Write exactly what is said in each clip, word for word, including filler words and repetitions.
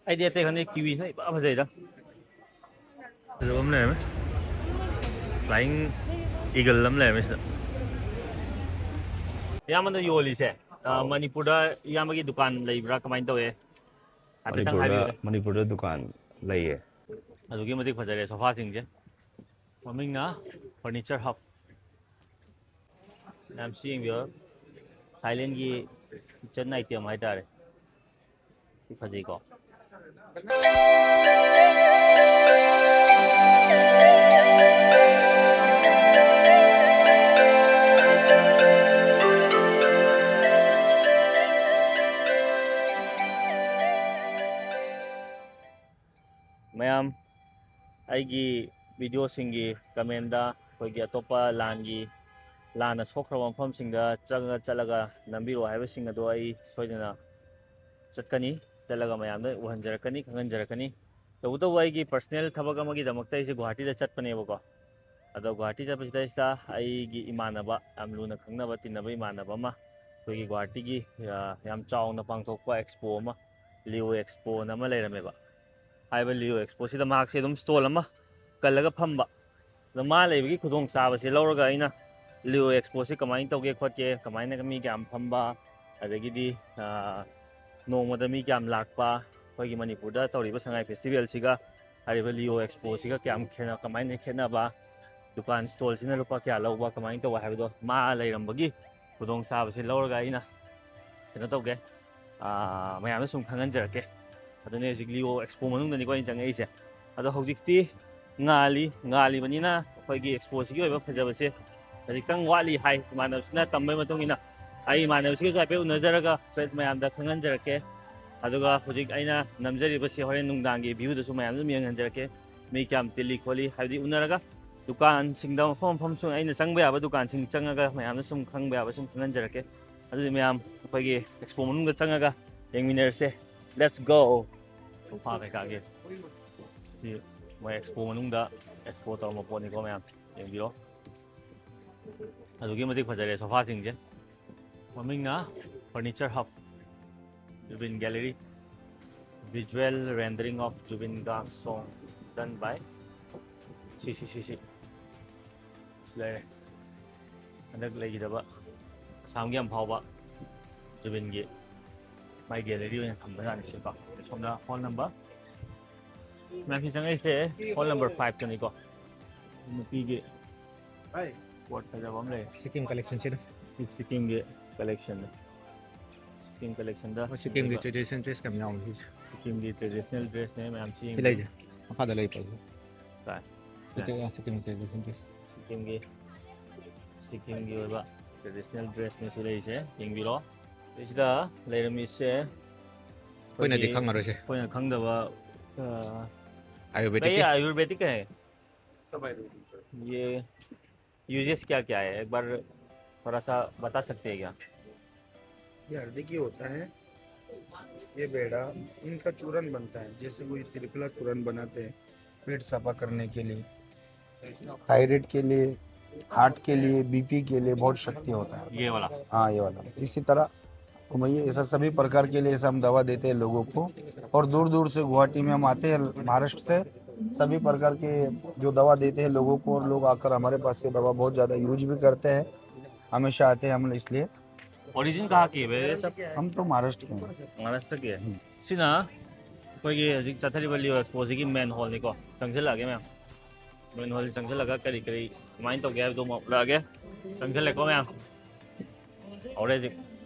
ꯑꯩꯗꯤ ꯑꯇꯩ ꯈꯪꯗꯦ, ꯀꯤꯋꯤꯁꯤꯅ ꯏꯐ ꯐꯖꯩꯗ꯫ ꯐꯖꯕ ꯑꯃ ꯂꯩꯔꯝꯃꯦ, ꯐ꯭ꯂꯥꯏꯡ ꯏꯒꯜ ꯑꯃ ꯂꯩꯔꯝꯃꯦ ꯁꯤꯗ꯫ ꯏꯌꯥꯝꯕꯅ ꯌꯣꯜꯂꯤꯁꯦ, ꯑ, ꯑꯧ꯫ ꯃꯅꯤꯄꯨꯔꯗ ꯏꯌꯥꯝꯕꯒꯤ ꯗꯨꯀꯥꯟ ꯂꯩꯕ꯭ꯔꯥ, ꯀꯃꯥꯏꯅ ꯇꯧꯋꯦ? ꯍꯥꯏꯐꯦꯠꯇꯪ ꯃꯅꯤꯄꯨꯔꯗ, ꯍꯥꯏꯕꯤꯌꯨꯅꯦ꯫ ꯃꯅꯤꯄꯨꯔꯗ ꯗꯨꯀꯥꯟ ꯂꯩꯌꯦ꯫ ꯑꯗꯨꯛꯀꯤ ꯃꯇꯤꯛ ꯐꯖꯔꯦ ꯁꯣꯐꯥꯁꯤꯡꯁꯦ꯫ ꯃꯃꯤꯡꯅ Furniture Hub꯫ ꯃꯌꯥꯝ ꯁꯤ ꯌꯦꯡꯕꯤꯌꯣ, ꯊꯥꯏꯂꯦꯟꯒꯤ ꯀꯤꯠꯆꯟ ꯑꯥꯏꯇꯦꯝ ꯍꯥꯏꯇꯥꯔꯦ꯫ ꯁꯤ ꯐꯖꯩꯀꯣ꯫ ꯃꯌꯥꯝ, ꯑꯩꯒꯤ ꯚꯤꯗꯤꯑꯣꯁꯤꯡꯒꯤ ꯀꯃꯦꯟꯗ ꯑꯩꯈꯣꯏꯒꯤ ꯑꯇꯣꯞꯄ ꯂꯥꯟꯒꯤ, ꯂꯥꯟꯅ ꯁꯣꯛꯈ꯭ꯔꯕ ꯃꯐꯝꯁꯤꯡꯗ ꯆꯠꯂꯒ, ꯆꯠꯂꯒ ꯅꯝꯕꯤꯔꯛꯑꯣ ꯍꯥꯏꯕꯁꯤꯡ ꯑꯗꯣ ꯑꯩ ꯁꯣꯏꯗꯅ ꯆꯠꯀꯅꯤ, ꯆꯠꯂꯒ ꯃꯌꯥꯝꯗ ꯎꯍꯟꯖꯔꯛꯀꯅꯤ, ꯈꯪꯍꯟꯖꯔꯛꯀꯅꯤ꯫ ꯇꯧꯕꯇꯕꯨ ꯑꯩꯒꯤ ꯄꯔꯁꯅꯦꯜ ꯊꯕꯛ ꯑꯃꯒꯤꯗꯃꯛꯇ ꯑꯩꯁꯦ ꯒꯨꯍꯥꯇꯤꯗ ꯆꯠꯄꯅꯦꯕꯀꯣ꯫ ꯑꯗꯣ ꯒꯨꯍꯥꯇꯤ ꯆꯠꯄꯁꯤꯗꯩꯁꯤꯗ ꯑꯩꯒꯤ ꯏꯃꯥꯟꯅꯕ, ꯌꯥꯝ ꯂꯨꯅ ꯈꯪꯅꯕ ꯇꯤꯟꯅꯕ ꯏꯃꯥꯟꯅꯕ ꯑꯃ ꯑꯩꯈꯣꯏꯒꯤ ꯒꯨꯍꯥꯇꯤꯒꯤ, ꯑ, ꯌꯥꯝ ꯆꯥꯎꯅ ꯄꯥꯡꯊꯣꯛꯄ ꯑꯦꯛꯁꯄꯣ ꯑꯃ, ꯂꯤꯑꯣ ꯑꯦꯛꯁꯄꯣꯅ ꯑꯃ ꯂꯩꯔꯝꯃꯦꯕ꯫ ꯍꯥꯏꯔꯤꯕ ꯂꯤꯑꯣ ꯑꯦꯛꯁꯄꯣꯁꯤꯗ ꯃꯍꯥꯛꯁꯦ ꯑꯗꯨꯝ ꯁ꯭ꯇꯣꯜ ꯑꯃ ꯀꯜꯂꯒ ꯐꯝꯕ꯫ ꯑꯗꯣ ꯃꯥ ꯂꯩꯕꯒꯤ ꯈꯨꯗꯣꯡꯆꯥꯕꯁꯦ ꯂꯧꯔꯒ ꯑꯩꯅ ꯂꯤꯑꯣ ꯑꯦꯛꯁꯄꯣꯁꯦ ꯀꯃꯥꯏꯅ ꯇꯧꯒꯦ ꯈꯣꯠꯀꯦ, ꯀꯃꯥꯏꯅ ꯃꯤ ꯀꯌꯥꯝ ꯐꯝꯕ, ꯑꯗꯒꯤꯗꯤ, ꯑ, ꯅꯣꯡꯃꯗ ꯃꯤ ꯀꯌꯥꯝ ꯂꯥꯛꯄ, ꯑꯩꯈꯣꯏꯒꯤ ꯃꯅꯤꯄꯨꯔꯗ ꯇꯧꯔꯤꯕ ꯁꯉꯥꯏ ꯐꯦꯁꯇꯤꯚꯦꯜꯁꯤꯒ ꯍꯥꯏꯔꯤꯕ ꯂꯤꯑꯣ ꯑꯦꯛꯁꯄꯣꯁꯤꯒ ꯀꯌꯥꯝ ꯈꯦꯠꯅ-, ꯀꯃꯥꯏꯅ ꯈꯦꯠꯅꯕ, ꯗꯨꯀꯥꯟ ꯁ꯭ꯇꯣꯜꯁꯤꯅ ꯂꯨꯄꯥ ꯀꯌꯥ ꯂꯧꯕ, ꯀꯃꯥꯏꯅ ꯇꯧꯕ ꯍꯥꯏꯕꯗꯣ ꯃꯥ ꯂꯩꯔꯝꯕꯒꯤ ꯈꯨꯗꯣꯡꯆꯥꯕꯁꯤ ꯂꯧꯔꯒ ꯑꯩꯅ ꯀꯩꯅꯣ ꯇꯧꯒꯦ, ꯑꯥ, ꯃꯌꯥꯝꯗ ꯁꯨꯝ ꯈꯪꯍꯟꯖꯔꯛꯀꯦ꯫ ꯑꯗꯨꯅꯦ ꯍꯧꯖꯤꯛ ꯂꯤꯑꯣ ꯑꯦꯛꯁꯄꯣ ꯃꯅꯨꯡꯗꯅꯤꯀꯣ ꯑꯩꯅ ꯆꯪꯉꯛꯏꯁꯦ꯫ ꯑꯗꯣ ꯍꯧꯖꯤꯛꯇꯤ ꯉꯥꯜꯂꯤ, ꯉꯥꯜꯂꯤꯕꯅꯤꯅ ꯑꯩꯈꯣꯏꯒꯤ ꯑꯦꯛꯁꯄꯣꯁꯤꯒꯤ ꯑꯣꯏꯕ ꯐꯖꯕꯁꯦ ꯈꯖꯤꯛꯇꯪ ꯋꯥꯠꯂꯤ ꯍꯥꯏ ꯏꯃꯥꯟꯅꯕꯁꯤꯅ ꯇꯝꯕꯩ ꯃꯇꯨꯡ ꯏꯟꯅ꯫ ꯑꯩ ꯏꯃꯥꯟꯅꯕꯁꯤꯒꯁꯨ ꯍꯥꯏꯐꯦꯠ ꯎꯅꯖꯔꯒ ꯍꯥꯏꯐꯦꯠ ꯃꯌꯥꯝꯗ ꯈꯪꯍꯟꯖꯔꯛꯀꯦ꯫ ꯑꯗꯨꯒ ꯍꯧꯖꯤꯛ ꯑꯩꯅ ꯅꯝꯖꯔꯤꯕꯁꯦ ꯍꯣꯔꯦꯟ ꯅꯨꯡꯗꯥꯡꯒꯤ ꯚ꯭ꯌꯨꯗꯁꯨ ꯃꯌꯥꯝꯗ ꯑꯗꯨꯝ ꯌꯦꯡꯍꯟꯖꯔꯛꯀꯦ꯫ ꯃꯤ ꯀꯌꯥꯝ ꯇꯤꯜꯂꯤ ꯈꯣꯠꯂꯤ ꯍꯥꯏꯕꯗꯤ ꯎꯅꯔꯒ ꯗꯨꯀꯥꯟꯁꯤꯡꯗ ꯃꯐꯝ ꯃꯐꯝꯁꯨ ꯑꯩꯅ ꯆꯪꯕ ꯌꯥꯕ ꯗꯨꯀꯥꯟꯁꯤꯡ ꯆꯪꯉꯒ ꯃꯌꯥꯝꯗ ꯁꯨꯝ ꯈꯪꯕ ꯌꯥꯕ ꯁꯨꯝ ꯈꯪꯍꯟꯖꯔꯛꯀꯦ꯫ ꯑꯗꯨꯗꯤ ꯃꯌꯥꯝ ꯑꯩꯈꯣꯏꯒꯤ ꯑꯦꯛꯁꯄꯣ ꯃꯅꯨꯡꯗ ꯆꯪꯉꯒ ꯌꯦꯡꯃꯤꯟꯅꯔꯁꯦ꯫ Let's go! ꯁꯣꯐꯥ ꯀꯩꯀꯥꯒꯤ ꯁꯤ ꯃꯣꯏ ꯑꯦꯛꯁꯄꯣ ꯃꯅꯨꯡꯗ ꯑꯦꯛꯁꯄꯣ ꯇꯧꯔꯝꯕ ꯄꯣꯠꯅꯤꯀꯣ ꯃꯌꯥꯝ, ꯌꯦꯡꯕꯤꯔꯣ꯫ ꯑꯗꯨꯛꯀꯤ ꯃꯇꯤꯛ ꯐꯖꯔꯦ ꯁꯣꯐꯥꯁꯤꯡꯁꯦ꯫ ꯃꯃꯤꯡꯅ Furniture Hub, Zubeen Gallery꯫ Visual rendering of Zubeen Garg song done by C C C C ꯂꯩꯔꯦ꯫ ꯍꯟꯗꯛ ꯂꯩꯈꯤꯗꯕ ꯑꯁꯥꯝꯒꯤ ꯌꯥꯝ ꯐꯥꯎꯕ ꯖꯨꯕꯤꯟꯒꯤ ꯃꯥꯏ ꯒꯦꯂꯔꯤ ꯑꯣꯏꯅ ꯊꯝꯕ ꯖꯥꯠꯅꯤ ꯁꯤꯀꯣ꯫ ꯁꯣꯝꯗ ꯍꯣꯜ ꯅꯝꯕꯔ, ꯃꯌꯥꯝꯁꯤ ꯆꯪꯉꯛꯏꯁꯦ ꯍꯣꯜ ꯅꯝꯕꯔ ꯐꯥꯏꯚꯇꯅꯤꯀꯣ꯫ ꯅꯨꯄꯤꯒꯤ ꯄꯣꯠ ꯐꯖꯕ ꯑꯃ ꯂꯩ꯫ ꯁꯤꯀꯤꯝ ꯀꯂꯦꯛꯁꯟꯁꯤꯗ ꯁꯤ ꯁꯤꯀꯤꯝꯒꯤ ꯀꯂꯦꯛꯁꯟꯅꯤ꯫ ꯁꯤꯀꯤꯝ ꯀꯂꯦꯛꯁꯟꯗ ꯁꯤꯀꯤꯝꯒꯤ ꯇ꯭ꯔꯦꯗꯤꯁꯅꯦꯜ ꯗ꯭ꯔꯦꯁ ꯀꯌꯥꯝ ꯌꯥꯎꯔꯤ꯫ ꯁꯤꯀꯤꯝꯒꯤ ꯇ꯭ꯔꯦꯗꯤꯁꯅꯦꯜ ꯗ꯭ꯔꯦꯁꯅꯦ ꯃꯌꯥꯝꯁꯤ ꯁꯤ ꯂꯩꯁꯦ ꯃꯈꯥꯗ ꯂꯩ ꯄꯣꯠꯁꯦ꯫ ꯇꯥꯏ꯫ ꯁꯤ ꯁꯤꯀꯤꯝꯒꯤ ꯇ꯭ꯔꯦꯗꯤꯁꯅꯦꯜ ꯗ꯭ꯔꯦꯁ꯫ ꯁꯤꯀꯤꯝꯒꯤ ꯁꯤꯀꯤꯝꯒꯤ ꯑꯣꯏꯕ ꯇ꯭ꯔꯦꯗꯤꯁꯅꯦꯜ ꯗ꯭ꯔꯦꯁꯅꯦ ꯁꯤ ꯂꯩꯁꯦ, ꯌꯦꯡꯕꯤꯔꯣ꯫ ꯁꯤꯗ ꯂꯩꯔꯝꯃꯤꯁꯦ ꯑꯩꯈꯣꯏꯅꯗꯤ ꯑꯩꯈꯣꯏꯒꯤ ꯈꯪꯉꯔꯣꯏꯁꯦ꯫ ꯑꯩꯈꯣꯏꯅ ꯈꯪꯗꯕ ꯑ, ꯑꯥꯌꯨꯔꯕꯦꯗꯤꯛꯀꯤ ꯀꯩ ꯑꯥꯌꯨꯔꯕꯦꯗꯤꯛ ꯀꯩ ꯍꯥꯏ? ये यूजेस क्या क्या है, एक बार थोड़ा सा बता सकते हैं क्या? ये हल्दी की होता है। ये बेड़ा, इनका चूरन बनता है, जैसे कोई त्रिफला चूरन बनाते हैं पेट सफा करने के लिए, थायराइड के लिए, हार्ट के लिए, बीपी के लिए बहुत शक्ति होता है। ये वाला। हाँ, ये वाला। इसी तरह घुमाइए, ऐसा सभी प्रकार के लिए ऐसा हम दवा देते हैं लोगों को। और दूर दूर से गुवाहाटी में हम आते हैं महाराष्ट्र से, सभी प्रकार के जो दवा देते हैं लोगों को, और लोग आकर हमारे पास से दवा बहुत ज़्यादा यूज भी करते हैं, हमेशा आते हैं हम, इसलिए ओरिजिन कहाँ की है भैया ये सब? हम तो महाराष्ट्र के हैं। महाराष्ट्र की है। ꯁꯤꯅ ꯑꯩꯈꯣꯏꯒꯤ ꯍꯧꯖꯤꯛ ꯆꯠꯊꯔꯤꯕ ꯂꯤꯑꯣ ꯑꯦꯛꯁꯄꯣꯁꯤꯒꯤ ꯃꯦꯟ ꯍꯣꯜꯅꯤꯀꯣ꯫ ꯆꯪꯁꯤꯜꯂꯛꯑꯒꯦ ꯃꯌꯥꯝ꯫ ꯃꯦꯟ ꯍꯣꯜ ꯆꯪꯁꯤꯜꯂꯒ ꯀꯔꯤ ꯀꯔꯤ ꯀꯃꯥꯏꯅ ꯇꯧꯒꯦ ꯍꯥꯏꯕꯗꯣ ꯑꯃꯨꯛ ꯎꯠꯂꯛꯑꯒꯦ꯫ ꯆꯪꯁꯤꯜꯂꯦꯀꯣ ꯃꯌꯥꯝ꯫ ꯍꯧꯔꯦ ꯍꯧꯖꯤꯛ꯫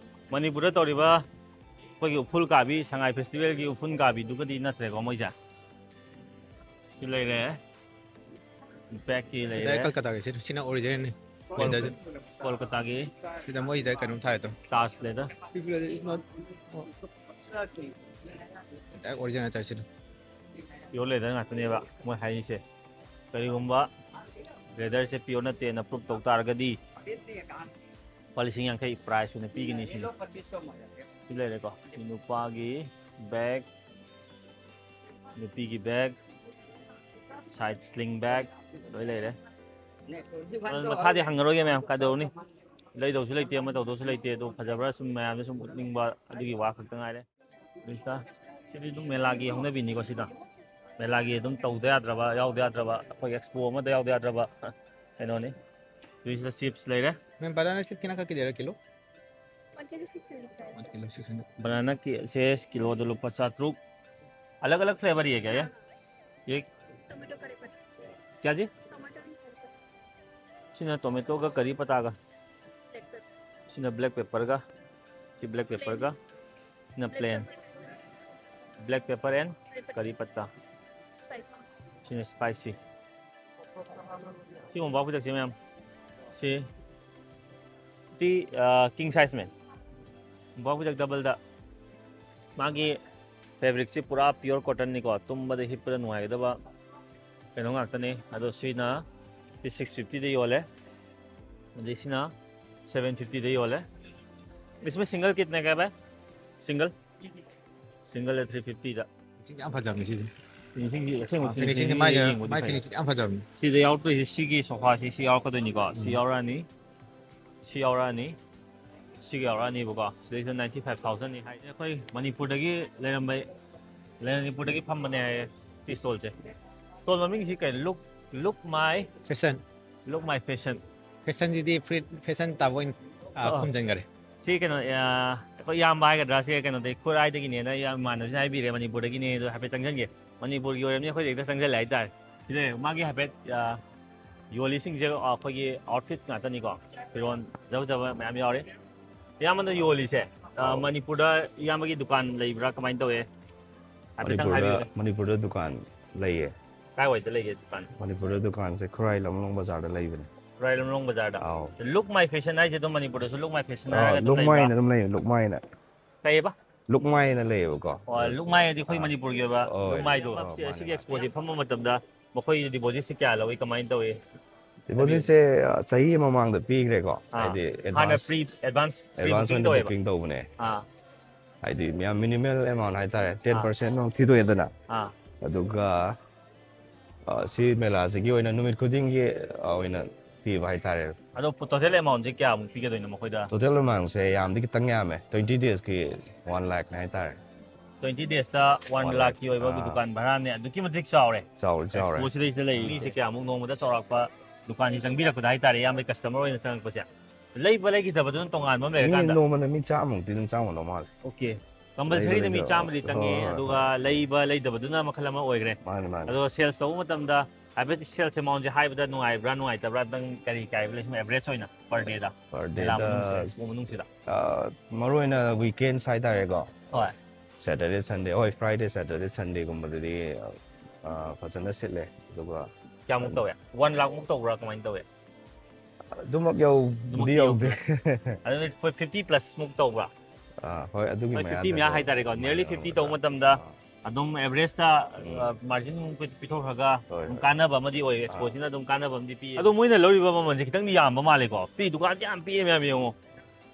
ꯃꯅꯤꯄꯨꯔꯗ ꯇꯧꯔꯤꯕ ꯑꯩꯈꯣꯏꯒꯤ ꯎꯐꯨꯜ ꯀꯥꯕꯤ, ꯁꯉꯥꯏ ꯐꯦꯁꯇꯤꯚꯦꯜꯒꯤ ꯎꯐꯨꯜ ꯀꯥꯕꯤꯗꯨꯒꯗꯤ ꯅꯠꯇ꯭ꯔꯦꯀꯣ ꯃꯣꯏꯁꯦ꯫ ꯁꯤ ꯂꯩꯔꯦ꯫ ꯕꯦꯛꯀꯤ ꯂꯩꯔꯦ꯫ ꯗꯥꯏꯔꯦꯛ ꯀꯜꯀꯇꯥꯒꯤ ꯁꯤ ꯁꯤꯅ ꯑꯣꯔꯤꯖꯤꯅꯦꯜꯅꯤ꯫ ꯂꯦꯗꯔꯁꯦ ꯀꯣꯜꯀꯇꯥꯒꯤ ꯁꯤꯗ ꯃꯣꯏꯁꯤꯗ ꯀꯩꯅꯣꯝ ꯊꯥꯏꯗꯣ꯫ ꯇꯥꯖ ꯂꯦꯗꯔ꯫ ꯗꯥꯏꯔꯦꯛ ꯑꯣꯔꯤꯖꯤꯅꯦꯜ ꯍꯥꯏꯇꯥꯔꯦ ꯁꯤꯗ꯫ ꯄꯤꯌꯣꯔ ꯂꯦꯗꯔ ꯉꯥꯛꯇꯅꯦꯕ ꯃꯣꯏ ꯍꯥꯏꯔꯤꯁꯦ꯫ ꯀꯔꯤꯒꯨꯝꯕ ꯂꯦꯗꯔꯁꯦ ꯄꯤꯌꯣꯔ ꯅꯠꯇꯦꯅ ꯄ꯭ꯔꯨꯞ ꯇꯧ ꯇꯥꯔꯒꯗꯤ ꯂꯨꯄꯥ ꯂꯤꯁꯤꯡ ꯌꯥꯡꯈꯩ ꯄ꯭ꯔꯥꯏꯁ ꯑꯣꯏꯅ ꯄꯤꯒꯅꯤ ꯁꯤꯅꯤ꯫ ꯁꯤ ꯂꯩꯔꯦꯀꯣ꯫ ꯅꯨꯄꯥꯒꯤ ꯕꯦꯛ, ꯅꯨꯄꯤꯒꯤ ꯕꯦꯛ, ꯁꯥꯏꯠ ꯁ꯭ꯂꯤꯡ ꯕꯦꯛ ꯂꯣꯏ ꯂꯩꯔꯦ꯫ ꯑꯗꯨ ꯃꯈꯥꯗꯤ ꯍꯪꯉꯔꯣꯏꯒꯦ ꯃꯌꯥꯝ, ꯀꯩꯗꯧꯔꯨꯅꯤ? ꯂꯩꯗꯧꯁꯨ ꯂꯩꯇꯦ, ꯑꯃ ꯇꯧꯗꯧꯁꯨ ꯂꯩꯇꯦ꯫ ꯑꯗꯨ ꯐꯖꯕ꯭ꯔꯥ ꯁꯨꯝ ꯃꯌꯥꯝꯅ ꯁꯨꯝ ꯎꯠꯅꯤꯡꯕ ꯑꯗꯨꯒꯤ ꯋꯥ ꯈꯛꯇ ꯉꯥꯏꯔꯦ꯫ ꯃꯤꯁꯇꯔ, ꯁꯤꯗꯤ ꯑꯗꯨꯝ ꯃꯦꯂꯥꯒꯤ ꯍꯧꯅꯕꯤꯅꯤꯀꯣ꯫ ꯁꯤꯗ ꯃꯦꯂꯥꯒꯤ ꯑꯗꯨꯝ ꯇꯧꯗ ꯌꯥꯗ꯭ꯔꯕ, ꯌꯥꯎꯗ ꯌꯥꯗ꯭ꯔꯕ, ꯑꯩꯈꯣꯏꯒꯤ ꯑꯦꯛꯁꯄꯣ ꯑꯃꯗ ꯌꯥꯎꯗ ꯌꯥꯗ꯭ꯔꯕ ꯀꯩꯅꯣꯅꯤ꯫ ꯁꯤꯗ ꯆꯤꯞꯁ ꯂꯩꯔꯦ꯫ Ma'am, banana chip कितना का किलो है kilo? One kg six hundred price है। One kilo six hundred. Banana ꯁꯦ ꯀꯤꯂꯣꯗ ꯂꯨꯄꯥ ꯆꯥꯇ꯭ꯔꯨꯛ꯫ अलग अलग फ्लेवर ही है क्या ये? ये टोमेटो करी पत्ता। क्या जी? टोमेटो एंड करी पत्ता। ꯁꯤꯅ ꯇꯣꯃꯦꯇꯣꯒ ꯀꯔꯤ ꯄꯇꯥꯒ꯫ Black pepper. ꯁꯤꯅ ꯕ꯭ꯂꯦꯛ ꯄꯦꯄꯔꯒ꯫ ꯁꯤ ꯕ꯭ꯂꯦꯛ ꯄꯦꯄꯔꯒ꯫ ꯁꯤꯅ ꯄ꯭ꯂꯦꯟ꯫ ꯕ꯭ꯂꯦꯛ ꯄꯦꯄꯔ ꯑꯦꯟ ꯀꯔꯤ ꯄꯇꯥ꯫ ꯁ꯭ꯄꯥꯏꯁꯤ꯫ ꯁꯤꯅ ꯁ꯭ꯄꯥꯏꯁꯤ꯫ ꯁꯤ ꯃꯣꯝꯄꯥꯛ ꯐꯤꯗꯛꯁꯦ ꯃꯌꯥꯝ꯫ ꯁꯤ ꯇꯤ ꯀꯤꯡ ꯁꯥꯏꯖ ꯃꯦ꯫ ꯃꯣꯝꯄꯥꯛ ꯐꯤꯗꯛ ꯗꯕꯜꯗ꯫ ꯃꯥꯒꯤ ꯐꯦꯕ꯭ꯔꯤꯛꯁꯤ ꯄꯨꯔꯥ ꯄꯤꯌꯣꯔ ꯀꯣꯇꯟꯅꯤꯀꯣ꯫ ꯇꯨꯝꯕꯗ ꯍꯤꯞꯄꯗ ꯅꯨꯡꯉꯥꯏꯒꯗꯕ ꯀꯩꯅꯣ ꯉꯥꯛꯇꯅꯤ꯫ ꯑꯗꯣ ꯁꯤꯅ ꯁꯤꯛꯁ ꯐꯤꯐꯇꯤꯗ ꯌꯣꯜꯂꯦ꯫ ꯑꯗꯩ ꯁꯤꯅ ꯁꯚꯦꯟ ꯐꯤꯐꯇꯤꯗ ꯌꯣꯜꯂꯦ꯫ इसमें सिंगल कितने का है भाई? सिंगल? ꯁꯤꯡꯒꯜꯗ ꯊ꯭ꯔꯤ ꯐꯤꯐꯇꯤꯗ꯫ ꯐꯤꯅꯤꯁꯤꯡ ꯌꯥꯝ ꯐꯖꯕꯅꯤ ꯁꯤꯁꯦ꯫ ꯐꯤꯅꯤꯁꯤꯡꯁꯤ ꯑꯁꯦꯡꯕ ꯐꯤꯅꯤꯁꯤꯡꯁꯤ ꯃꯥꯏ ꯌꯦꯡꯕꯗꯤ ꯐꯩ꯫ ꯐꯤꯅꯤꯁꯤꯡ ꯌꯥꯝ ꯐꯖꯕꯅꯤ꯫ ꯁꯤꯗ ꯌꯥꯎꯔꯛꯇꯣꯏꯁꯤ ꯁꯤꯒꯤ ꯁꯣꯐꯥꯁꯤ ꯁꯤ ꯌꯥꯎꯔꯛꯀꯗꯣꯏꯅꯤꯀꯣ꯫ ꯁꯤ ꯎꯝ꯫ ꯌꯥꯎꯔꯛꯑꯅꯤ꯫ ꯁꯤ ꯌꯥꯎꯔꯛꯑꯅꯤ꯫ ꯁꯤꯒ ꯌꯥꯎꯔꯛꯑꯅꯤꯕꯀꯣ꯫ ꯁꯤꯗꯩꯁꯤꯗ ꯅꯥꯏꯟꯇꯤ ꯐꯥꯏꯚ ꯊꯥꯎꯖꯟꯅꯤ ꯍꯥꯏ꯫ ꯑꯩꯈꯣꯏ ꯃꯅꯤꯄꯨꯔꯗꯒꯤ ꯂꯩꯔꯝꯕ, ꯃꯅꯤꯄꯨꯔꯗꯒꯤ ꯐꯝꯕꯅꯦ ꯍꯥꯏꯌꯦ ꯁꯤ ꯏꯁꯇꯣꯜꯁꯦ꯫ ꯏꯁꯇꯣꯜ ꯃꯃꯤꯡꯁꯤ ꯀꯩꯅꯣ? ꯂꯨꯛ, ꯂꯨꯛ ꯃꯥꯏ ꯐꯦꯁꯟ꯫ ꯂꯨꯛ ꯃꯥꯏ ꯐꯦꯁꯟ꯫ ꯐꯦꯁꯟꯁꯤꯗꯤ ꯐꯨꯔꯤꯠ ꯐꯦꯁꯟ ꯇꯥꯕ ꯑꯣꯏꯅ, ꯑ, ꯑꯣ꯫ ꯈꯨꯝꯖꯤꯟꯈꯔꯦ꯫ ꯁꯤ ꯀꯩꯅꯣ, ꯑ, ꯑꯩꯈꯣꯏ ꯏꯌꯥꯝꯕ ꯍꯥꯏꯒꯗ꯭ꯔꯥ? ꯁꯤ ꯀꯩꯅꯣꯗꯒꯤ, ꯈꯨꯔꯥꯏꯗꯒꯤꯅꯦꯅ ꯏꯌꯥꯝ-, ꯏꯃꯥꯟꯅꯕꯁꯤꯅ ꯍꯥꯏꯕꯤꯔꯦ, ꯃꯅꯤꯄꯨꯔꯗꯒꯤꯅꯦ꯫ ꯑꯗꯣ ꯍꯥꯏꯐꯦꯠ ꯆꯪꯁꯤꯟꯒꯦ꯫ ꯃꯅꯤꯄꯨꯔꯒꯤ ꯑꯣꯏꯔꯕꯅꯤꯅ ꯑꯩꯈꯣꯏꯗ ꯍꯦꯛꯇ ꯆꯪꯁꯤꯜꯂꯦ ꯍꯥꯏꯇꯥꯔꯦ꯫ ꯁꯤꯗ ꯃꯥꯒꯤ ꯍꯥꯏꯐꯦꯠ, ꯑ, ꯌꯣꯜꯂꯤꯁꯤꯡꯁꯦ, ꯑ, ꯑꯩꯈꯣꯏꯒꯤ ꯑꯥꯎꯠꯐꯤꯠ ꯉꯥꯛꯇꯅꯤꯀꯣ꯫ ꯐꯤꯔꯣꯜ ꯐꯖ ꯐꯖꯕ ꯃꯌꯥꯝ ꯌꯥꯎꯔꯤ꯫ ꯏꯌꯥꯝꯕꯅ ꯌꯣꯜꯂꯤꯁꯦ, ꯑ, ꯑꯧ꯫ ꯃꯅꯤꯄꯨꯔꯗ ꯏꯌꯥꯝꯕꯒꯤ ꯗꯨꯀꯥꯟ ꯂꯩꯕ꯭ꯔꯥ? ꯀꯃꯥꯏꯅ ꯇꯧꯋꯦ? ꯍꯥꯏꯐꯦꯠꯇꯪ ꯃꯅꯤꯄꯨꯔꯗ, ꯍꯥꯏꯕꯤꯌꯨꯅꯦ꯫ ꯃꯅꯤꯄꯨꯔꯗ ꯗꯨꯀꯥꯟ ꯂꯩꯌꯦ꯫ ꯀꯥꯏꯋꯥꯏꯗ ꯂꯩꯒꯦ ꯗꯨꯀꯥꯟ? ꯃꯅꯤꯄꯨꯔꯗ ꯗꯨꯀꯥꯟꯁꯦ ꯈꯨꯔꯥꯏ ꯂꯝꯂꯣꯡ ꯕꯖꯥꯔꯗ ꯂꯩꯕꯅꯦ꯫ ꯈꯨꯔꯥꯏ ꯂꯝꯂꯣꯡ ꯕꯖꯥꯔꯗ? ꯑꯧ꯫ ꯂꯨꯛ ꯃꯥꯏ ꯐꯦꯁꯟ ꯍꯥꯏꯁꯦ ꯑꯗꯨꯝ ꯃꯅꯤꯄꯨꯔꯗꯁꯨ ꯂꯨꯛ ꯃꯥꯏ ꯐꯦꯁꯟ ꯑꯧ, ꯍꯥꯏꯔꯒ ꯑꯗꯨꯝ ꯂꯨꯛ ꯂꯩꯕ꯭ꯔꯥ? ꯃꯥꯏꯅ ꯑꯗꯨꯝ ꯂꯩꯌꯦ, ꯂꯨꯛ ꯃꯥꯏꯅ꯫ ꯀꯩꯑꯕ? ꯂꯨꯛ ꯃꯥꯏꯅ ꯂꯩꯌꯦꯕꯀꯣ꯫ ꯑꯣ, ꯂꯨꯛ ꯃꯥꯏ ꯍꯥꯏꯗꯤ ꯑꯩꯈꯣꯏ ꯑꯥ꯫ ꯃꯅꯤꯄꯨꯔꯒꯤ ꯑꯣꯏꯕ ꯑꯣ, ꯂꯨꯛ ꯃꯥꯏꯗꯣ꯫ ꯑꯣ, ꯁꯤ-, ꯃꯥꯅꯦ, ꯁꯤꯒꯤ ꯃꯥꯅꯦ꯫ ꯑꯦꯛꯁꯄꯣꯁꯤ ꯐꯝꯕ ꯃꯇꯝꯗ ꯃꯈꯣꯏꯒꯤ ꯗꯤꯄꯣꯖꯤꯠꯁꯤ ꯀꯌꯥ ꯂꯧꯏ, ꯀꯃꯥꯏꯅ ꯇꯧꯏ? ꯗꯤꯄꯣꯖꯤꯠꯁꯦ, ꯑ, ꯆꯍꯤ ꯑꯃ ꯃꯃꯥꯡꯗ ꯄꯤꯈ꯭ꯔꯦꯀꯣ꯫ ꯑꯥ꯫ ꯍꯥꯏꯗꯤ ꯍꯥꯟꯅ advance, pre, advance advance booking ꯑꯣꯏꯅ ꯇꯧꯋꯦꯕ? ꯕꯨꯀꯤꯡ ꯇꯧꯕꯅꯦ꯫ ꯑꯥ꯫ ꯍꯥꯏꯗꯤ ꯌꯥꯝ ꯃꯤꯅꯤꯃꯦꯜ ꯑꯦꯃꯥꯎꯟ ꯍꯥꯏꯇꯥꯔꯦ, ꯑꯥ꯫ ꯇꯦꯟ ꯄꯥꯔꯁꯦꯟ ꯑꯃ ꯊꯤꯗꯣꯛꯑꯦꯗꯅ꯫ ꯑꯥ꯫ ꯑꯗꯨꯒ, ꯑ, ꯁꯤ ꯃꯦꯂꯥꯁꯤꯒꯤ ꯑꯣꯏꯅ ꯅꯨꯃꯤꯠ ꯈꯨꯗꯤꯡꯒꯤ, ꯑ, ꯑꯣꯏꯅ ꯄꯤꯕ ꯍꯥꯏꯇꯥꯔꯦ꯫ ꯑꯗꯣ ꯇꯣꯇꯦꯜ ꯑꯦꯃꯥꯎꯟꯁꯦ ꯀꯌꯥꯃꯨꯛ ꯄꯤꯒꯗꯣꯏꯅꯣ ꯃꯈꯣꯏꯗ? ꯇꯣꯇꯦꯜ ꯑꯦꯃꯥꯎꯟꯁꯦ ꯌꯥꯝꯗꯤ ꯈꯤꯇꯪ ꯌꯥꯝꯃꯦ, ꯇ꯭ꯋꯦꯟꯇꯤ ꯗꯦꯖꯀꯤ ꯋꯥꯟ ꯂꯥꯛꯅꯦ ꯍꯥꯏꯇꯥꯔꯦ꯫ ꯇ꯭ꯋꯦꯟꯇꯤ ꯗꯦꯖꯇ ꯋꯥꯟ One ꯂꯥꯛꯀꯤ lakh꯫ ꯑꯣꯏꯕ ꯑꯥ꯫ ꯗꯨꯀꯥꯟ ꯚꯔꯥꯅꯦ ꯑꯗꯨꯛꯀꯤ ꯃꯇꯤꯛ ꯆꯥꯎꯔꯦ꯫ ꯆꯥꯎꯔꯦ ꯆꯥꯎꯔꯦ꯫ ꯑꯦꯛꯁꯄꯣꯁꯤꯗꯩꯁꯤꯗ ꯂꯩ ꯃꯤꯁꯦ ꯀꯌꯥꯃꯨꯛ ꯅꯣꯡꯃꯗ ꯆꯥꯎꯔꯥꯛꯄ ꯗꯨꯀꯥꯟꯁꯤ ꯆꯪꯕꯤꯔꯛꯄꯗ ꯍꯥꯏꯇꯥꯔꯦ, ꯏꯌꯥꯝꯕ ꯀꯁꯇꯃꯔ ꯑꯣꯏꯅ ꯆꯪꯉꯛꯄꯁꯦ꯫ ꯂꯩꯕ ꯂꯩꯈꯤꯗꯕꯗꯨꯅ ꯇꯣꯉꯥꯟꯕ ꯑꯃ ꯃꯤ ꯂꯩꯔꯀꯥꯟꯗ꯫ ꯅꯣꯡꯃꯗ ꯃꯤ ꯆꯥꯝꯃꯨꯛꯇꯤ ꯑꯗꯨꯝ ꯆꯪꯉꯝꯗꯧ ꯃꯥꯜꯂꯦ꯫ ꯑꯣꯀꯦ꯫ ꯀꯝꯄꯜꯁꯔꯤꯗ ꯃꯤ ꯂꯩꯕ ꯆꯥꯝꯃꯗꯤ ꯆꯪꯉꯤ, ꯍꯣꯏ, ꯍꯣꯏ, ꯑꯗꯨꯒ ꯍꯣꯏ꯫ ꯂꯩꯕ ꯂꯩꯗꯕꯗꯨꯅ ꯃꯈꯜ ꯑꯃ ꯑꯣꯏꯈ꯭ꯔꯦ꯫ ꯃꯥꯅꯦ ꯃꯥꯅꯦ꯫ ꯑꯗꯣ ꯁꯦꯜꯁ ꯇꯧꯕ ꯃꯇꯝꯗ ꯍꯥꯏꯐꯦꯠ ꯁꯦꯜꯁ ꯑꯦꯃꯥꯎꯟꯁꯦ ꯍꯥꯏꯕꯗ ꯅꯨꯡꯉꯥꯏꯕ꯭ꯔꯥ ꯅꯨꯡꯉꯥꯏꯇꯕ꯭ꯔꯥ, ꯅꯪ ꯀꯔꯤ ꯀꯥꯏꯕ ꯂꯩ ꯁꯨꯝ ꯑꯦꯚꯔꯦꯖ ꯑꯣꯏꯅ ꯄꯔ ꯗꯦꯗ? Per ꯃꯦꯂꯥ dayꯗ ꯃꯅꯨꯡꯁꯤꯗ, ꯑꯦꯛꯁꯄꯣ ꯃꯅꯨꯡꯁꯤꯗ꯫ ꯑ, ꯃꯔꯨꯑꯣꯏꯅ ꯋꯤꯀꯦꯟꯁ ꯍꯥꯏꯇꯥꯔꯦꯀꯣ꯫ ꯍꯣꯏ꯫ Saturday Sunday, ꯍꯣꯏ, Friday Saturday Sundayꯒꯨꯝꯕꯗꯗꯤ ꯑ, ꯐꯖꯅ ꯁꯤꯠꯂꯦ꯫ ꯑꯗꯨꯒ ꯀꯌꯥꯃꯨꯛ ꯇꯧꯋꯦ? ꯋꯥꯟ ꯂꯥꯛꯃꯨꯛ ꯇꯧꯕ꯭ꯔꯥ, ꯀꯃꯥꯏꯅ ꯇꯧꯋꯦ? ꯑꯗꯨꯃꯛ ꯌꯧꯕꯗꯤ ꯑꯗꯨꯃꯛꯇꯤ ꯌꯧꯗꯦ꯫ ꯑꯗꯨꯗꯤ ꯐꯤꯐꯇꯤ ꯄ꯭ꯂꯁ ꯃꯨꯛ ꯇꯧꯕ꯭ꯔꯥ? ꯑꯥ, ꯍꯣꯏ, ꯑꯗꯨꯒꯤ ꯍꯣꯏ, ꯃꯌꯥꯗ ꯐꯤꯐꯇꯤ ꯃꯌꯥ ꯑꯗꯨꯝ ꯍꯥꯏꯇꯥꯔꯦꯀꯣ, nearly ꯑꯗꯨꯃꯥꯏꯅ ꯐꯤꯐꯇꯤ ꯑꯗꯨꯝ ꯇꯧꯕ ꯃꯇꯝꯗ ꯑꯥ, ꯑꯗꯨꯝ ꯑꯦꯚꯔꯦꯖꯇ ꯎꯝ꯫ ꯃꯥꯔꯖꯤꯟ ꯄꯤꯊꯣꯛꯈ꯭ꯔꯒ ꯍꯣꯏ, ꯑꯗꯨꯝ ꯍꯣꯏ꯫ ꯀꯥꯟꯅꯕ ꯑꯃꯗꯤ ꯑꯣꯏ, ꯑꯥ꯫ ꯑꯦꯛꯁꯄꯣꯁꯤꯅ ꯑꯗꯨꯝ ꯀꯥꯟꯅꯕ ꯑꯃꯗꯤ ꯄꯤ꯫ ꯑꯗꯣ ꯃꯣꯏꯅ ꯂꯧꯔꯤꯕ ꯃꯃꯜꯁꯦ ꯈꯤꯇꯪꯗꯤ ꯌꯥꯝꯕ ꯃꯥꯜꯂꯦꯀꯣ? ꯄꯤ, ꯗꯨꯀꯥꯟꯁꯦ ꯌꯥꯝ ꯄꯤꯛꯑꯦ ꯃꯌꯥꯝ ꯌꯦꯡꯉꯣ꯫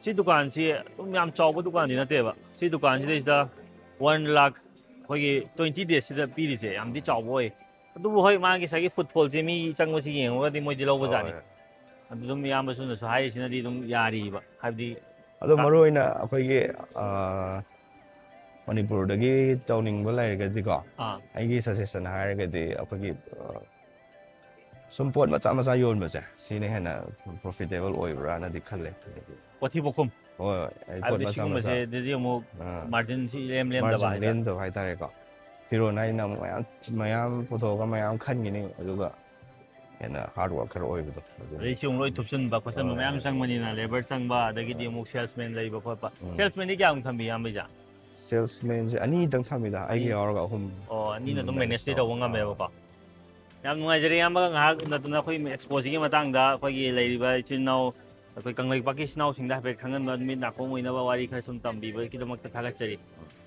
ꯁꯤ ꯗꯨꯀꯥꯟꯁꯤ ꯑꯗꯨꯝ ꯌꯥꯝ ꯆꯥꯎꯕ ꯗꯨꯀꯥꯟꯗꯤ ꯅꯠꯇꯦꯕ꯫ ꯁꯤ ꯗꯨꯀꯥꯟꯁꯤꯗꯩꯁꯤꯗ ꯋꯥꯟ ꯂꯥꯛ ꯑꯩꯈꯣꯏꯒꯤ ꯇ꯭ꯋꯦꯟꯇꯤ ꯗꯦꯖꯁꯤꯗ ꯄꯤꯔꯤꯁꯦ ꯌꯥꯝꯗꯤ ꯆꯥꯎꯕ ꯑꯣꯏ꯫ ꯑꯗꯨꯕꯨ ꯍꯣꯏ, ꯃꯥꯒꯤ ꯉꯁꯥꯏꯒꯤ ꯐꯨꯠꯐꯣꯜꯁꯦ ꯃꯤ ꯆꯪꯕꯁꯤ ꯌꯦꯡꯉꯒꯗꯤ ꯃꯣꯏꯗꯤ ꯂꯧꯕꯖꯥꯠꯅꯤ꯫ ꯍꯣꯏ꯫ ꯑꯗꯨ ꯑꯗꯨꯝ ꯏꯌꯥꯝꯕ ꯁꯨꯅꯁꯨ ꯍꯥꯏꯔꯤꯁꯤꯅꯗꯤ ꯑꯗꯨꯝ ꯌꯥꯔꯤꯕ, ꯍꯥꯏꯕꯗꯤ ꯑꯗꯣ ꯀꯥ- ꯃꯔꯨꯑꯣꯏꯅ ꯑꯩꯈꯣꯏꯒꯤ ꯑ, ꯃꯅꯤꯄꯨꯔꯗꯒꯤ ꯇꯧꯅꯤꯡꯕ ꯂꯩꯔꯒꯗꯤꯀꯣ, ꯑꯥ꯫ ꯑꯩꯒꯤ ꯁꯖꯦꯁꯟ ꯍꯥꯏꯔꯒꯗꯤ ꯑꯩꯈꯣꯏꯒꯤ ꯑ, ꯁꯨꯝ ꯄꯣꯠ ꯃꯆꯥ ꯃꯆꯥ ꯌꯣꯟꯕꯁꯦ, ꯁꯤꯅ ꯍꯦꯟꯅ ꯄ꯭ꯔꯣꯐꯤꯇꯦꯕꯜ ꯑꯣꯏꯕ꯭ꯔꯥꯅꯗꯤ ꯈꯜꯂꯦ꯫ ꯄꯣꯊꯤ ꯄꯣꯠꯈꯨꯝ ꯍꯣꯏ ꯍꯣꯏ, ꯑꯩ ꯄꯣꯠ ꯍꯥꯏꯕꯗꯤ ꯃꯆꯥ ꯃꯆꯥ ꯁꯤꯒꯨꯝꯕꯁꯦꯗꯗꯤ ꯑꯃꯨꯛ ꯑꯥ꯫ ꯃꯥꯔꯖꯤꯟꯁꯤ ꯏꯔꯦꯝ ꯂꯦꯝꯗꯕ ꯃꯥꯔꯖꯤꯟ ꯍꯥꯏꯇꯥꯔꯦ꯫ ꯂꯦꯝꯗꯕ ꯍꯥꯏꯇꯥꯔꯦꯀꯣ꯫ ꯐꯤꯔꯣꯟ ꯍꯥꯏꯁꯤꯅ ꯑꯃꯨꯛ ꯃꯌꯥꯝ ꯃꯌꯥꯝ ꯄꯨꯊꯣꯛꯑꯒ ꯃꯌꯥꯝ ꯈꯟꯈꯤꯅꯤ, ꯑꯗꯨꯒ ꯍꯦꯟꯅ ꯍꯥꯔꯗ ꯋꯥꯔꯀꯔ ꯑꯣꯏꯕꯗꯣ ꯑꯗꯨꯅꯤ꯫ ꯑꯗꯩ ꯁꯤ ꯑꯃꯨꯛ ꯂꯣꯏ ꯊꯨꯞꯆꯤꯟꯕ ꯈꯣꯠꯆꯤꯟꯕ ꯍꯣꯏ, ꯃꯌꯥꯝ ꯍꯣꯏ, ꯆꯪꯕꯅꯤꯅ, ꯍꯣꯏ꯫ ꯂꯦꯕꯔ ꯆꯪꯕ, ꯑꯗꯒꯤꯗꯤ ꯑꯃꯨꯛ ꯁꯦꯜꯁꯃꯦꯟ ꯂꯩꯕ ꯈꯣꯠꯄ꯫ ꯁꯦꯜꯁꯃꯦꯟꯗꯤ ꯀꯌꯥꯝ ꯊꯝꯕꯤ, ꯏꯌꯥꯝꯕ ꯏꯆꯥ? ꯁꯦꯜꯁꯃꯦꯟꯁꯦ ꯑꯅꯤꯗꯪ ꯊꯝꯃꯤꯗ, ꯑꯩꯒꯤ ꯑꯅꯤ? ꯌꯥꯎꯔꯒ ꯑꯍꯨꯝ꯫ ꯑꯣ, ꯑꯅꯤꯅ ꯑꯍꯨꯝ ꯑꯗꯨꯝ manage ꯃꯦꯅꯦꯖꯇꯤ ꯇꯧ-, ꯇꯧꯕ ꯉꯝꯃꯦꯕꯀꯣ꯫ ꯑꯥ꯫ ꯌꯥꯝ ꯅꯨꯡꯉꯥꯏꯖꯔꯦ, ꯏꯌꯥꯝꯕꯒ ꯉꯥꯏꯍꯥꯛ ꯅꯠꯇꯅ ꯑꯩꯈꯣꯏ ꯑꯦꯛꯁꯄꯣꯁꯤꯒꯤ ꯃꯇꯥꯡꯗ ꯑꯩꯈꯣꯏꯒꯤ ꯂꯩꯔꯤꯕ ꯏꯆꯤꯜ ꯏꯅꯥꯎ, ꯑꯩꯈꯣꯏ ꯀꯪꯂꯩꯄꯥꯛꯀꯤ ꯏꯆꯤꯜ ꯏꯅꯥꯎꯁꯤꯡꯗ ꯍꯥꯏꯐꯦꯠ ꯈꯪꯍꯟꯕ, ꯃꯤꯠ ꯅꯥꯀꯣꯡ ꯑꯣꯏꯅꯕ ꯋꯥꯔꯤ ꯈꯔ ꯁꯨꯝ ꯇꯝꯕꯤꯕꯒꯤꯗꯃꯛꯇ ꯊꯥꯒꯠꯆꯔꯤ꯫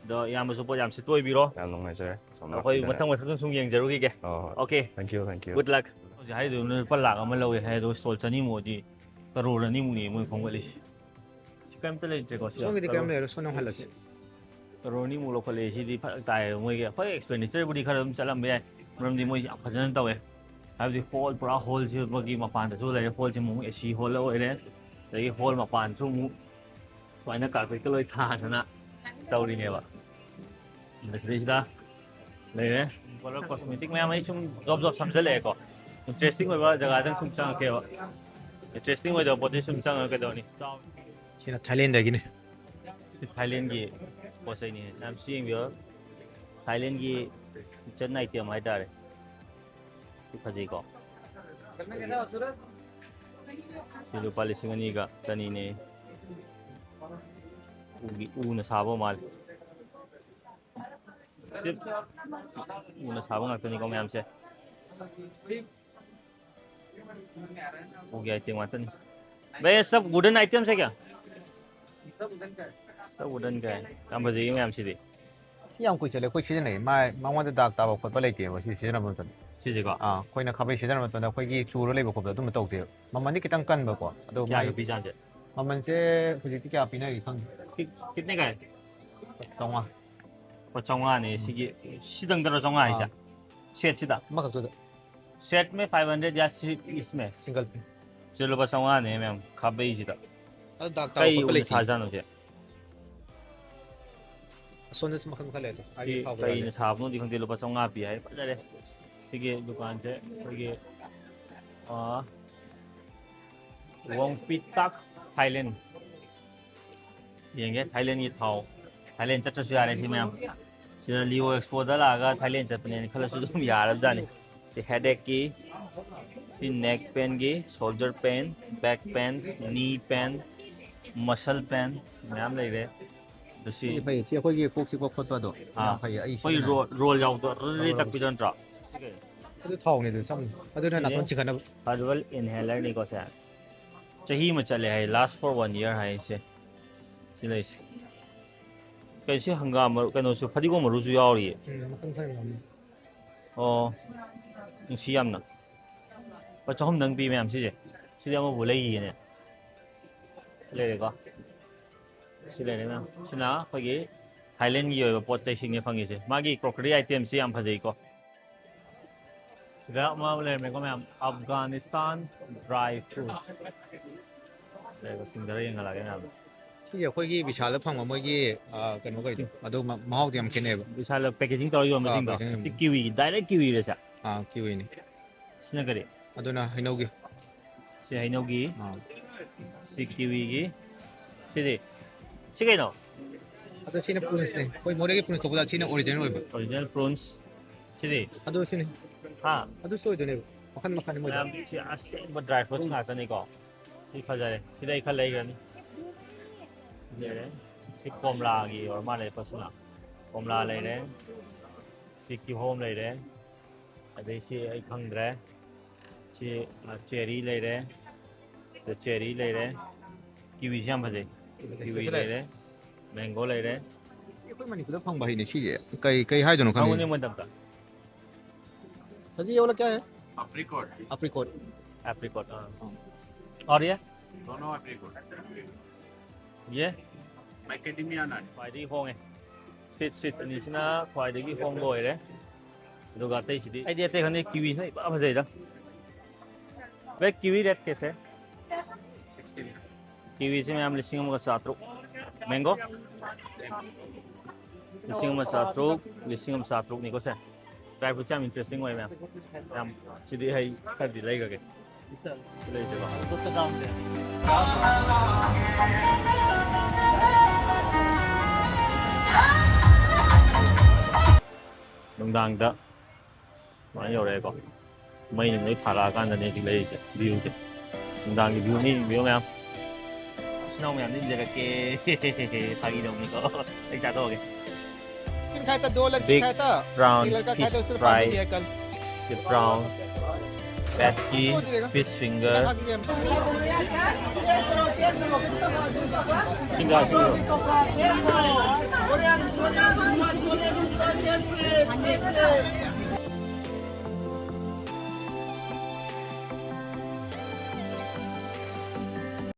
ꯑꯗꯣ ꯏꯌꯥꯝꯕꯁꯨ ꯄꯣꯠ ꯌꯥꯝ ꯁꯤꯠꯇꯣꯏꯕꯤꯔꯣ꯫ ꯌꯥꯝ ꯅꯨꯡꯉꯥꯏꯖꯔꯦ꯫ ꯁꯣꯝꯅ ꯑꯩꯈꯣꯏ ꯐꯖꯅ ꯃꯊꯪ ꯃꯊꯪ ꯁꯨꯝ ꯌꯦꯡꯖꯔꯨꯈꯤꯒꯦ꯫ ꯍꯣꯏ, ꯍꯣꯏ꯫ Okay. Thank you, thank you꯫ Good luck꯫ ꯍꯧꯖꯤꯛ ꯍꯥꯏꯔꯤꯗꯨ ꯂꯨꯄꯥ ꯂꯥꯛ ꯑꯃ ꯂꯧꯋꯦ ꯍꯥꯏ, ꯑꯗꯣ ꯁ꯭ꯇꯣꯜ ꯆꯅꯤꯃꯨꯛ ꯑꯣꯏꯗꯤ ꯀꯔꯣꯔ ꯑꯅꯤꯃꯨꯛꯅꯤ ꯃꯣꯏ ꯈꯣꯝꯒꯠꯂꯤꯁꯤ꯫ ꯁꯤ ꯀꯔꯤꯝꯇ ꯂꯩꯇ꯭ꯔꯦꯀꯣ ꯁꯤꯗ? ꯁꯣꯝꯒꯤꯗꯤ ꯀꯔꯣꯔ ꯀꯔꯤꯝ ꯂꯩꯔꯣꯏ, ꯁꯣꯝꯗ ꯑꯃꯨꯛ ꯍꯜꯂꯁꯤ꯫ ꯀꯔꯣꯔ ꯑꯅꯤꯃꯨꯛ ꯂꯧꯈꯠꯂꯛꯑꯦ, ꯁꯤꯗꯤ ꯐꯔꯛ ꯇꯥꯏꯌꯦꯕ꯫ ꯃꯣꯏꯒꯤ ꯑꯩꯈꯣꯏ ꯑꯦꯛꯁꯄꯦꯟꯗꯤꯆꯔꯕꯨꯗꯤ ꯈꯔ ꯑꯗꯨꯝ ꯆꯠꯂꯝꯕ ꯌꯥꯏ, ꯃꯔꯝꯗꯤ ꯃꯣꯏꯁꯤ ꯌꯥꯝ ꯐꯖꯅ ꯇꯧꯋꯦ꯫ ꯍꯥꯏꯕꯗꯤ ꯍꯣꯜ, ꯄꯨꯔꯥ ꯍꯣꯜꯁꯤꯃꯒꯤ ꯃꯄꯥꯟꯗꯁꯨ ꯂꯩꯔꯦ, ꯍꯣꯜꯁꯤ ꯑꯃꯨꯛ ꯑꯦ ꯁꯤ ꯍꯣꯜ ꯑꯣꯏꯔꯦ, ꯑꯗꯒꯤ ꯍꯣꯜ ꯃꯄꯥꯟꯁꯨ ꯑꯃꯨꯛ ꯁꯨꯃꯥꯏꯅ ꯀꯥꯔꯄꯦꯠꯀ ꯂꯣꯏ ꯊꯥꯗꯅ ꯇꯧꯔꯤꯅꯦꯕ꯫ ꯁꯤꯗꯩꯁꯤꯗ ꯂꯩꯔꯦ꯫ ꯀꯣꯂꯔ ꯀꯣꯁꯃꯦꯇꯤꯛ ꯃꯌꯥꯝ ꯑꯩ ꯁꯨꯝ ꯖꯣꯕ ꯖꯣꯕ ꯁꯝꯖꯜꯂꯛꯑꯦꯀꯣ꯫ ꯏꯟꯇꯔꯦꯁꯇꯤꯡ ꯑꯣꯏꯕ ꯖꯒꯥꯗꯪ ꯁꯨꯝ ꯆꯪꯉꯛꯀꯦꯕ꯫ ꯏꯟꯇꯔꯦꯁꯇꯤꯡ ꯑꯣꯏꯗꯕ ꯄꯣꯠꯇꯤ ꯁꯨꯝ ꯆꯪꯉꯒ ꯀꯩꯗꯧꯅꯤ? ꯆꯥꯎ꯫ ꯁꯤꯅ ꯊꯥꯏꯂꯦꯟꯗꯒꯤꯅꯤ꯫ ꯁꯤ ꯊꯥꯏꯂꯦꯟꯒꯤ ꯄꯣꯠ ꯆꯩꯅꯤ꯫ ꯃꯌꯥꯝ ꯁꯤ ꯌꯦꯡꯕꯤꯌꯣ꯫ ꯊꯥꯏꯂꯦꯟꯒꯤ ꯀꯤꯆꯟ ꯑꯥꯏꯇꯦꯝ ꯍꯥꯏꯇꯥꯔꯦ꯫ ꯁꯤ ꯐꯖꯩꯀꯣ꯫ ꯁꯤ ꯂꯨꯄꯥ ꯂꯤꯁꯤꯡ ꯑꯅꯤꯒ ꯆꯅꯤꯅꯦ꯫ ꯎꯒꯤ, ꯎꯅ ꯁꯥꯕ ꯃꯥꯜꯂꯦ꯫ ꯁꯤ ꯎꯅ ꯁꯥꯕ ꯉꯥꯛꯇꯅꯤꯀꯣ ꯃꯌꯥꯝꯁꯦ꯫ ꯎꯒꯤ ꯑꯥꯏꯇꯦꯝ ꯉꯥꯛꯇꯅꯤ꯫ भैया, ये सब वुडन आइटम्स है क्या? सब वुडन का है। ꯌꯥꯝ ꯐꯖꯩ ꯃꯌꯥꯝꯁꯤꯗꯤ꯫ ꯁꯤ ꯌꯥꯝ ꯀꯨꯏ ꯆꯠꯂꯦ, ꯑꯩꯈꯣꯏ ꯁꯤꯖꯤꯟꯅꯩ꯫ ꯃꯥ ꯃꯉꯣꯟꯗ ꯗꯥꯛ ꯇꯥꯕ ꯈꯣꯠꯄ ꯂꯩꯇꯦꯕ ꯁꯤ ꯁꯤꯖꯤꯟꯅꯕ ꯃꯇꯝꯗ꯫ ꯁꯤꯁꯦꯀꯣ꯫ ꯑꯥ, ꯑꯩꯈꯣꯏꯅ ꯈꯥꯕꯩ ꯁꯤꯖꯤꯟꯅꯕ ꯃꯇꯝꯗ ꯑꯩꯈꯣꯏꯒꯤ ꯆꯨꯔ ꯂꯩꯕ ꯈꯣꯠꯄ ꯑꯗꯨꯝꯕ ꯇꯧꯗꯦꯕ꯫ ꯃꯃꯜꯗꯤ ꯈꯤꯇꯪ ꯀꯟꯕꯀꯣ꯫ ꯑꯗꯣ ꯃꯥꯒꯤ ꯀꯌꯥꯒ ꯄꯤꯖꯥꯠꯒꯦ? ꯃꯃꯜꯁꯦ ꯍꯧꯖꯤꯛꯇꯤ ꯀꯌꯥ ꯄꯤꯅꯔꯤ ꯈꯪꯗꯦ꯫ कि- कितने का है? ꯆꯥꯝꯃꯉꯥ꯫ ꯂꯨꯄꯥ ꯆꯥꯝꯃꯉꯥꯅꯦ ꯁꯤꯒꯤ꯫ ꯁꯤꯗꯪꯗꯔꯣ ꯆꯥꯝꯃꯉꯥ ꯍꯥꯏꯁꯦ? ꯑꯥ꯫ ꯁꯦꯠꯁꯤꯗ꯫ ꯑꯃꯈꯛꯇꯗ꯫ सेट में फ़ाइव हंड्रेड या सिर्फ इसमें? ꯁꯤꯡꯒꯜ ꯄꯤ꯫ ꯁꯤ ꯂꯨꯄꯥ ꯆꯥꯝꯃꯉꯥꯅꯦ ꯃꯌꯥꯝ ꯈꯥꯕꯩꯁꯤꯗ꯫ ꯑꯗꯨ ꯗꯥꯛ ꯇꯥꯕ ꯀꯩ ꯈꯣꯠꯄ ꯎꯅ ꯂꯩꯇꯦ꯫ ꯁꯥꯖꯥꯠꯅꯣ ꯁꯦ? ꯑꯁꯣꯝꯗꯁꯨ ꯃꯈꯜ ꯃꯈꯜ ꯂꯩ ꯑꯗꯣ꯫ ꯁꯤ ꯍꯥꯏꯗꯤ ꯊꯥꯎ ꯀꯩꯅ ꯀꯩꯀꯥꯁꯦ꯫ ꯁꯥꯕꯅꯣꯗꯤ ꯈꯪꯗꯦ, ꯂꯨꯄꯥ ꯆꯥꯝꯃꯉꯥ ꯄꯤ ꯍꯥꯏ꯫ ꯐꯖꯔꯦ꯫ ꯁꯤꯒꯤ ꯗꯨꯀꯥꯟꯁꯦ ꯑꯩꯈꯣꯏꯒꯤ, ꯑꯥ, ꯋꯣꯡꯄꯤꯇꯥꯛ ꯊꯥꯏꯂꯦꯟ꯫ ꯌꯦꯡꯒꯦ ꯊꯥꯏꯂꯦꯟꯒꯤ ꯊꯥꯎ꯫ ꯊꯥꯏꯂꯦꯟ ꯆꯠꯇ꯭ꯔꯁꯨ ꯌꯥꯔꯦ ꯁꯤ ꯃꯌꯥꯝ꯫ ꯁꯤꯗ ꯂꯤꯑꯣ ꯑꯦꯛꯁꯄꯣꯗ ꯂꯥꯛꯑꯒ ꯊꯥꯏꯂꯦꯟ ꯆꯠꯄꯅꯦꯅ ꯈꯜꯂꯁꯨ ꯑꯗꯨꯝ ꯌꯥꯔꯕꯖꯥꯠꯅꯤ꯫ ꯁꯤ ꯍꯦꯗꯦꯛꯀꯤ, ꯁꯤ ꯅꯦꯛ ꯄꯦꯟꯒꯤ, shoulder pain, back pain, knee pain, muscle pain ꯃꯌꯥꯝ ꯂꯩꯔꯦ꯫ ꯑꯗꯨ ꯁꯤ ꯁꯤ ꯐꯩ꯫ ꯁꯤ ꯑꯩꯈꯣꯏꯒꯤ ꯀꯣꯛ ꯆꯤꯛꯄ ꯈꯣꯠꯄ ꯑꯗꯣ ꯑꯥ, ꯌꯥꯝ ꯐꯩꯌꯦ꯫ ꯑꯩ ꯑꯩꯈꯣꯏ ꯁꯤꯖꯤꯟꯅꯩ꯫ ꯔꯣꯜ, ꯔꯣꯜ ꯌꯥꯎꯕꯗꯣ ꯑꯗꯨꯗꯤ ꯇꯛꯄꯤꯗꯣ ꯅꯠꯇ꯭ꯔꯣ? ꯑꯗꯨ ꯊꯥꯎꯅꯦ ꯑꯗꯨ ꯆꯝ-, ꯑꯗꯨꯅ ꯁꯤꯅꯦ꯫ ꯅꯥꯇꯣꯟ ꯆꯤꯡꯈꯠꯅꯕ꯫ ꯍꯔꯕꯜ ꯏꯟꯍꯦꯂꯔꯅꯤꯀꯣ ꯁꯦ꯫ ꯆꯍꯤ ꯑꯃ ꯆꯠꯂꯦ ꯍꯥꯏ, last for one year ꯍꯥꯏꯁꯦ꯫ ꯁꯤ ꯂꯩꯁꯦ꯫ ꯀꯩꯅꯣ ꯁꯤ ꯍꯪꯒꯥꯝ ꯃꯔꯨ, ꯀꯩꯅꯣꯁꯨ ꯐꯗꯤꯒꯣꯝ ꯃꯔꯨꯁꯨ ꯌꯥꯎꯔꯤꯌꯦ꯫ ꯎꯝ, ꯃꯈꯜ ꯃꯈꯜ ꯌꯥꯝ ꯌꯥꯎꯅꯤ꯫ ꯑꯣ, ꯅꯨꯡꯁꯤ ꯌꯥꯝꯅ꯫ ꯂꯨꯄꯥ ꯆꯍꯨꯝꯗꯪ ꯄꯤ ꯃꯌꯥꯝ ꯁꯤꯁꯦ꯫ ꯁꯤꯗꯤ ꯑꯃꯕꯨ ꯂꯩꯈꯤꯒꯦꯅꯦ꯫ ꯂꯩꯔꯦꯀꯣ꯫ ꯁꯤ ꯂꯩꯔꯦ ꯃꯌꯥꯝ꯫ ꯁꯤꯅ ꯑꯩꯈꯣꯏꯒꯤ ꯊꯥꯏꯂꯦꯟꯒꯤ ꯑꯣꯏꯕ ꯄꯣꯠ ꯆꯩꯁꯤꯡꯅꯦ ꯐꯪꯉꯤꯁꯦ꯫ ꯃꯥꯒꯤ ꯀ꯭ꯔꯣꯀꯔꯤ ꯑꯥꯏꯇꯦꯝꯁꯤ ꯌꯥꯝ ꯐꯖꯩꯀꯣ꯫ ꯁꯤꯗ ꯑꯃ ꯂꯩꯔꯝꯃꯦꯀꯣ ꯃꯌꯥꯝ, ꯑꯐꯒꯥꯅꯤꯁꯇꯥꯟ ꯗ꯭ꯔꯥꯏ ꯐ꯭ꯔꯨꯠꯁ꯫ ꯂꯩꯔꯦ, ꯆꯤꯡꯊꯔ ꯌꯦꯡꯍꯜꯂꯛꯑꯒꯦ ꯃꯌꯥꯝ꯫ ꯁꯤꯁꯦ ꯑꯩꯈꯣꯏꯒꯤ ꯕꯤꯁꯥꯜꯗ ꯐꯪꯕ ꯃꯣꯏꯒꯤ, ꯑ, ꯀꯩꯅꯣꯈꯩꯗꯣ, ꯑꯗꯨ ꯃ-, ꯃꯍꯥꯎꯗꯤ ꯌꯥꯝ ꯈꯦꯠꯅꯩꯕ꯫ ꯕꯤꯁꯥꯜꯗ packaging ꯇꯧꯔ ꯌꯣꯟꯕꯁꯤꯡꯗꯣ꯫ ꯑꯥ, packaging ꯁꯤ ꯀꯤꯋꯤꯒꯤ, direct ꯀꯤꯋꯤꯔꯁꯦ? ꯑꯥ, ꯀꯤꯋꯤꯅꯤ꯫ ꯁꯤꯅ ꯀꯔꯤ? ꯑꯗꯨꯅ ꯍꯩꯅꯧꯒꯤ꯫ ꯁꯤ ꯍꯩꯅꯧꯒꯤ, ꯑꯥ꯫ ꯁꯤ ꯀꯤꯋꯤꯒꯤ, ꯁꯤꯗꯤ? ꯁꯤ ꯀꯩꯅꯣ? ꯑꯗꯣ ꯁꯤꯅ prunesꯅꯦ꯫ ꯑꯩꯈꯣꯏ ꯃꯣꯔꯦꯒꯤ prunes ꯇꯧꯕꯗ ꯁꯤꯅ original ꯑꯣꯏꯕ꯫ Original prunes꯫ ꯁꯤꯗꯤ? ꯑꯗꯨ ꯁꯤꯅꯤ꯫ ꯍꯥ? ꯑꯗꯨꯁꯨ ꯑꯣꯏꯗꯣꯏꯅꯦꯕ꯫ ꯃꯈꯟ ꯃꯈꯟꯅꯤ ꯃꯣꯏꯗ꯫ ꯃꯌꯥꯝ ꯁꯤ ꯑꯁꯦꯡꯕ dry fruits ꯉꯥꯛꯇꯅꯤꯀꯣ꯫ ꯁꯤ ꯐꯖꯔꯦ꯫ ꯁꯤꯗ ꯑꯩ ꯈꯔ ꯂꯩꯈ꯭ꯔꯅꯤ꯫ ꯁꯤ ꯂꯩꯔꯦ꯫ ꯁꯤ ꯀꯣꯝꯂꯥꯒꯤ ꯑꯣꯏꯔ ꯃꯥꯜꯂꯦ ꯄꯣꯠꯁꯤꯅ꯫ ꯀꯣꯝꯂꯥ ꯂꯩꯔꯦ꯫ ꯁꯤ ꯀꯤꯍꯣꯝ ꯂꯩꯔꯦ꯫ ꯑꯗꯩ ꯁꯤ ꯑꯩ ꯈꯪꯗ꯭ꯔꯦ꯫ ꯁꯤ, ꯑ, cherry ꯂꯩꯔꯦ꯫ ꯑꯗ cherry ꯂꯩꯔꯦ꯫ ꯀꯤꯋꯤꯁꯤ ꯌꯥꯝ ꯐꯖꯩ꯫ ꯐꯖꯩ, ꯀꯤꯋꯤ ꯁꯤꯁꯨ ꯂꯩꯔꯦ꯫ ꯂꯩꯔꯦ꯫ Mango ꯂꯩꯔꯦ꯫ ꯁꯤ ꯑꯩꯈꯣꯏ ꯃꯅꯤꯄꯨꯔꯗ ꯐꯪꯕ ꯍꯩꯅꯦ ꯁꯤꯁꯦ꯫ ꯀꯩ, ꯀꯩ ꯍꯥꯏꯗꯣꯏꯅꯣ ꯈꯪꯗꯦ꯫ ꯈꯪꯕꯅꯤ ꯃꯣꯏ ꯇꯝꯇ꯫ सर जी, ये वाला क्या है? एप्रिकॉट। Apricot। Apricot, ꯑꯥ꯫ और ये? दोनों एप्रिकॉट। ये? Macadamia nuts. ꯈ꯭ꯋꯥꯏꯗꯒꯤ ꯍꯣꯡꯉꯦ꯫ Seed, seed ꯑꯅꯤꯁꯤꯅ ꯈ꯭ꯋꯥꯏꯗꯒꯤ ꯍꯣꯡꯕ ꯑꯣꯏꯔꯦ꯫ ꯑꯗꯨꯒ ꯑꯇꯩꯁꯤꯗꯤ ꯑꯩꯗꯤ ꯑꯇꯩ ꯈꯪꯗꯦ, ꯀꯤꯋꯤꯁꯤꯅ ꯏꯐ ꯐꯖꯩꯗ꯫ ꯚꯥꯏ, ꯀꯤꯋꯤ rate ꯀꯩꯁꯦ? सिक्सटीन। ꯀꯤꯋꯤꯁꯦ ꯃꯌꯥꯝ ꯂꯤꯁꯤꯡ ꯑꯃꯒ ꯆꯥꯇ꯭ꯔꯨꯛ꯫ Mango? ꯂꯤꯁꯤꯡ ꯑꯃ ꯆꯥꯇ꯭ꯔꯨꯛ, ꯂꯤꯁꯤꯡ ꯑꯃ ꯆꯥꯇ꯭ꯔꯨꯛꯅꯤꯀꯣ ꯁꯦ꯫ Dry fruits ꯌꯥꯝ interesting ꯑꯣꯏ ꯃꯌꯥꯝ꯫ ꯌꯥꯝ, ꯁꯤꯗꯤ ꯑꯩ ꯈꯔꯗꯤ ꯂꯩꯈ꯭ꯔꯒꯦ꯫ ꯁꯤ ꯂꯩꯁꯦꯀꯣ꯫ ꯅꯨꯡꯗꯥꯡꯗ ꯁꯨꯃꯥꯏꯅ ꯌꯧꯔꯛꯑꯦꯀꯣ꯫ ꯃꯩ ꯅꯨꯡ ꯂꯣꯏ ꯊꯥꯜꯂꯛꯑꯀꯥꯟꯗꯅꯦ ꯍꯧꯖꯤꯛ ꯂꯩꯔꯤꯁꯦ, viewꯁꯦ꯫ ꯅꯨꯡꯗꯥꯡꯒꯤ viewꯅꯤ, view ꯃꯌꯥꯝ꯫ ꯏꯆꯤꯟ ꯏꯅꯥꯎ ꯃꯌꯥꯝꯗꯤ ꯏꯟꯖꯔꯛꯀꯦ꯫ ꯐꯥꯒꯤ ꯇꯧꯕꯅꯤꯀꯣ꯫ ꯑꯩ ꯆꯥꯊꯣꯛꯑꯒꯦ꯫ तीन खाया था, दो लड़की Big खाया था, brown एक लड़का खाया था, fish उसको fry। पानी दिया कल। With brown, petty, fish finger. खा के गया। Finger, finger.